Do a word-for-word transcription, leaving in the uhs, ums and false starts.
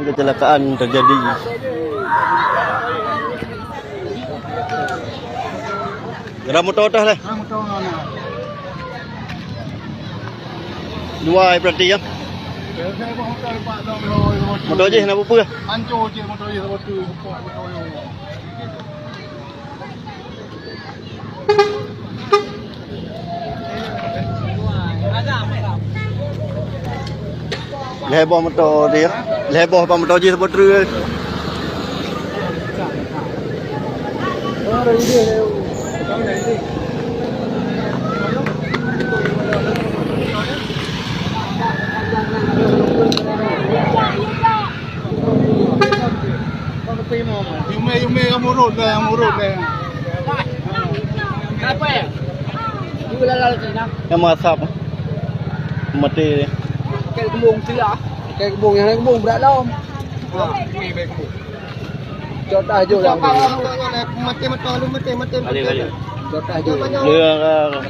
Kecelakaan terjadi. Ram moto teuh leh. Dua ai berarti ya. Moto jih na peue? Hancô jih moto jih. Lhèe boh moto dia. Lhèe boh pat moto jih saboh treuk. Yumè, yumè, nyang murot lé, nyang murot lé. Nyang masap. Maté. Kèe geubông siat. Kèe geubông, nyang kèe geubông brat lom. Jot ah jot lah. Maté, maté, maté, maté. Balik, balik. Jot ah jot. Leueng, ah.